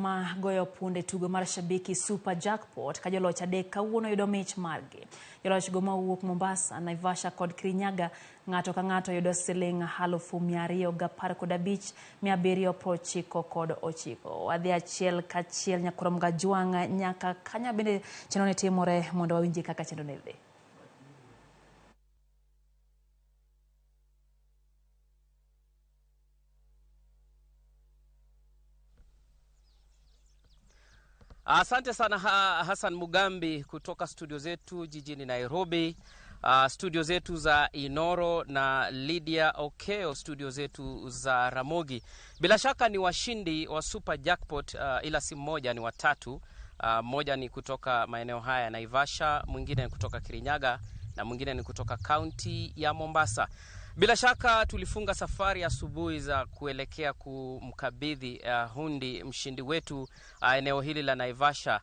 ma goyo punde tugo mar Shabiki Super Jackpot ka joloch adek kawuono yudo mich margi. Joloch go mawuok Mombasa, Naivasha kod Kirinyaga ng'ato ka ng'ato yudo siling 215,799. Wadhi achiel kachiel nyakurom Gajwang' nyaka kanya bende chenro ne timore mondo wawinji kaka chenro ne dhi. Asante sana Hassan Mugambi kutoka studio zetu jijini Nairobi, studio zetu za Inoro na Lydia Okeo studio zetu za Ramogi. Bila shaka ni washindi wa Super Jackpot, ila si mmoja, ni watatu. Mmoja ni kutoka maeneo haya Naivasha, mwingine ni kutoka Kirinyaga na mwingine ni kutoka kaunti ya Mombasa. Bila shaka tulifunga safari asubuhi za kuelekea kumkabidhi hundi mshindi wetu eneo hili la Naivasha.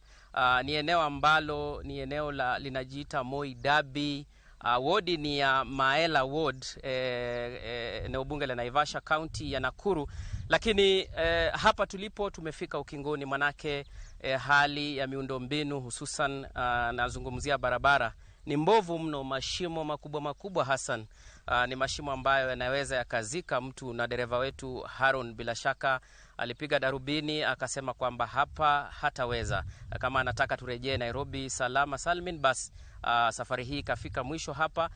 Ni eneo ambalo ni eneo la linajiita Moi Dabi. Wodi ni ya Maela Ward, eneo bunge la Naivasha, kaunti ya Nakuru. Lakini hapa tulipo tumefika ukingoni, manake hali ya miundombinu hususan nazungumzia barabara ni mbovu mno, mashimo makubwa makubwa Hassan. Ni mashimo ambayo yanaweza yakazika mtu, na dereva wetu Harun bila shaka alipiga darubini akasema kwamba hapa hataweza. Kama anataka turejee Nairobi salama salmin, bas safari hii ikafika mwisho hapa.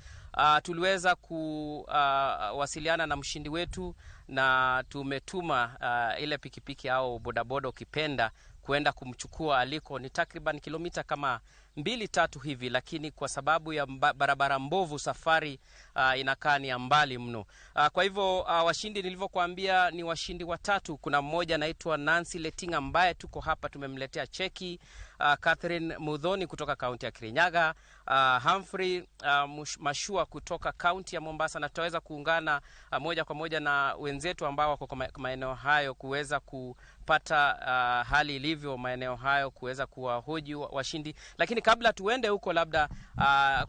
Tuliweza kuwasiliana na mshindi wetu na tumetuma ile pikipiki au bodaboda ukipenda kuenda kumchukua aliko. Ni takriban kilomita kama 2-3 hivi, lakini kwa sababu ya barabara mbovu safari inakaa ni mbali mno. Kwa hivyo washindi nilivyokuambia ni washindi watatu. Kuna mmoja anaitwa Nancy Leting ambaye tuko hapa tumemletea cheki, Catherine Mudhoni kutoka kaunti ya Kirinyaga, Humphrey Mashua kutoka kaunti ya Mombasa, na tutaweza kuungana moja kwa moja na wenzetu ambao wako kwa maeneo hayo kuweza kupata hali ilivyo maeneo hayo, kuweza kuwahoji washindi. Lakini kabla tuende huko, labda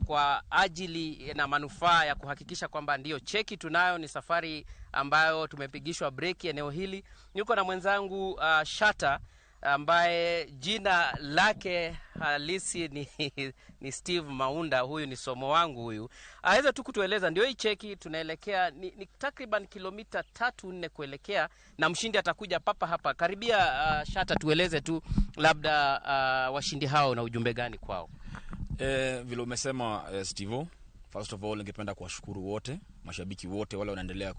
kwa ajili na manufaa ya kuhakikisha kwamba ndiyo cheki tunayo, ni safari ambayo tumepigishwa breki eneo hili, niko na mwenzangu Shata ambaye jina lake halisi ni Steve Maunda. Huyu ni somo wangu huyu. Aweza tu kutueleza ndio hii cheki tunaelekea ni takriban kilomita 3-4 kuelekea, na mshindi atakuja papa hapa. Karibia Shata, tueleze tu labda washindi hao na ujumbe gani kwao. Vile umesema Steve, first of all ningependa kuwashukuru wote, mashabiki wote wale wanaendelea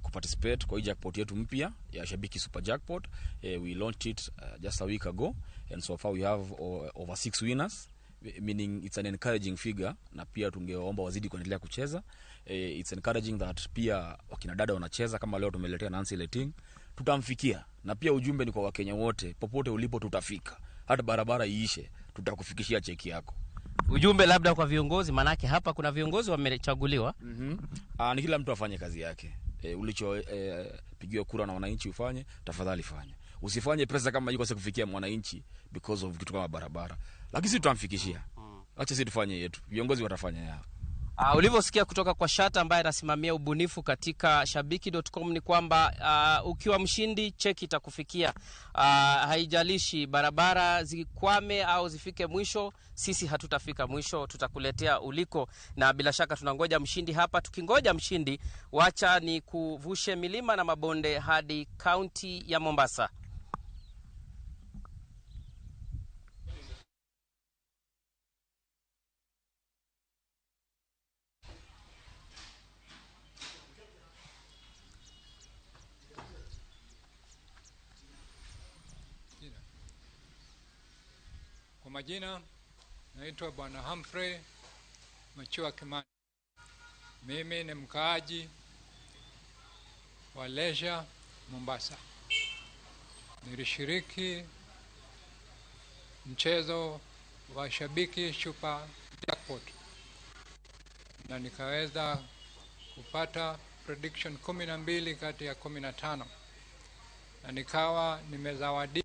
kuparticipate kwa hii jackpot yetu mpya ya Shabiki Super Jackpot. We launched it just a week ago, and so far we have over 6 winners, meaning it's an encouraging figure, na pia tungeomba wazidi kuendelea kucheza. It's encouraging that pia wakina dada wanacheza, kama leo tumeletea Nancy Leting, tutamfikia. Na pia ujumbe ni kwa Wakenya wote, popote ulipo tutafika, hata barabara iishe, tutakufikishia cheki yako. Ujumbe labda kwa viongozi, manake hapa kuna viongozi wamechaguliwa. Ni kila mtu afanye kazi yake. Ulicho pigiwa kura na wananchi ufanye, tafadhali fanya. Usifanye pesa kama iko kufikia mwananchi because of kitu kama barabara. Lakini sisi tutamfikishia. Acha sisi tufanye yetu. Viongozi watafanya yao. Ulivyosikia kutoka kwa Shata ambaye anasimamia ubunifu katika shabiki.com ni kwamba ukiwa mshindi cheki itakufikia. Haijalishi barabara zikwame au zifike mwisho, sisi hatutafika mwisho, tutakuletea uliko. Na bila shaka tunangoja mshindi hapa. Tukingoja mshindi, wacha ni kuvushe milima na mabonde hadi kaunti ya Mombasa. Kwa majina naitwa Bwana Humphrey Machua Kimani. Mimi ni mkaaji wa Leisure Mombasa. Nilishiriki mchezo wa Shabiki Super Jackpot na nikaweza kupata prediction 12 kati ya 15, na nikawa nimezawadi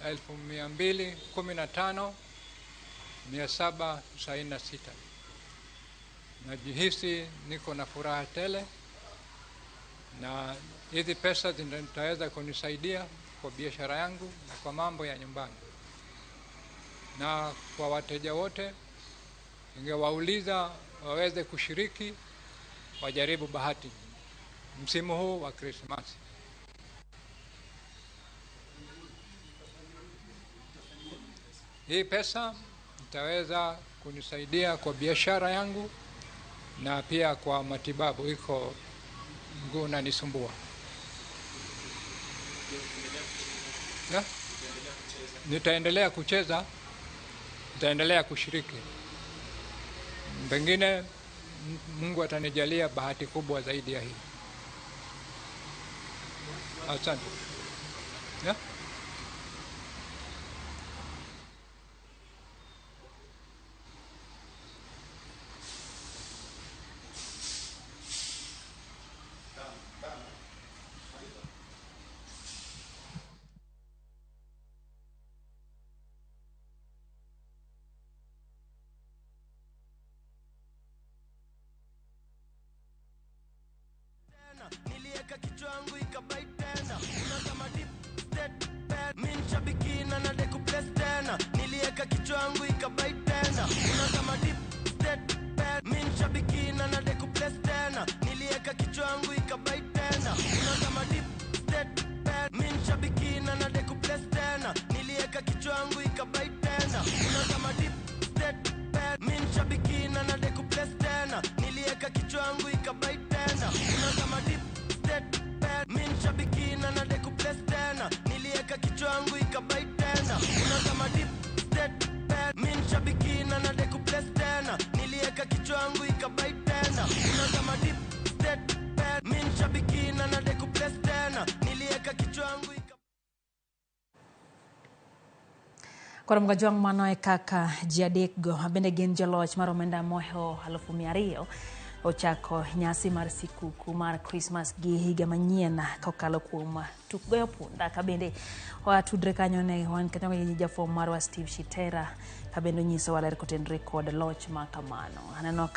215,796. Najihisi niko na furaha tele Na hizi pesa zitaweza kunisaidia kwa biashara yangu na kwa mambo ya nyumbani. Na kwa wateja wote ningewauliza waweze kushiriki, wajaribu bahati msimu huu wa Krismasi. Hii pesa itaweza kunisaidia kwa biashara yangu na pia kwa matibabu, iko mguu unanisumbua. Yeah? Nitaendelea kucheza, nitaendelea kushiriki. Pengine Mungu atanijalia bahati kubwa zaidi ya hii. Asante. Yeah? Nilieka kichwa yangu ikabai tena. Unasema deep state mimi nshabiki na nade kuplace tena. Nilieka kichwa yangu ikabai tena. Unasema deep state mimi nshabiki na nade kuplace tena. Nilieka kichwa yangu ikabai tena. Unasema deep state mimi nshabiki na nade kuplace tena. Nilieka kichwa yangu ikabai tena. Unasema deep state mimi nshabiki na nade kuplace tena. Nilieka kichwa yangu ikabai tena. Unasema deep state mimi nshabiki na nade kuplace tena. Nilieka kichwa yangu ikabai tena. Unasema deep state mimi nshabiki na nade kuplace tena. Nilieka kichwa yangu ikabai tena. Unasema deep state mimi nshabiki na nade kuplace tena. Nilieka kichwa yangu Koro mga mano e kaka ji adekgo bende gin joloch mar omenda mohewo 200,000 ochako nyasi mar sikuku mar Christmas gi higa manyien kokalo kuom tuk goyo punda. Ka bende watudre kanyo ne wan kanyo gi jafwambo marwa Steve Shitera ka bende onyisowa ler kotenore kod loch ma kamano. Aneno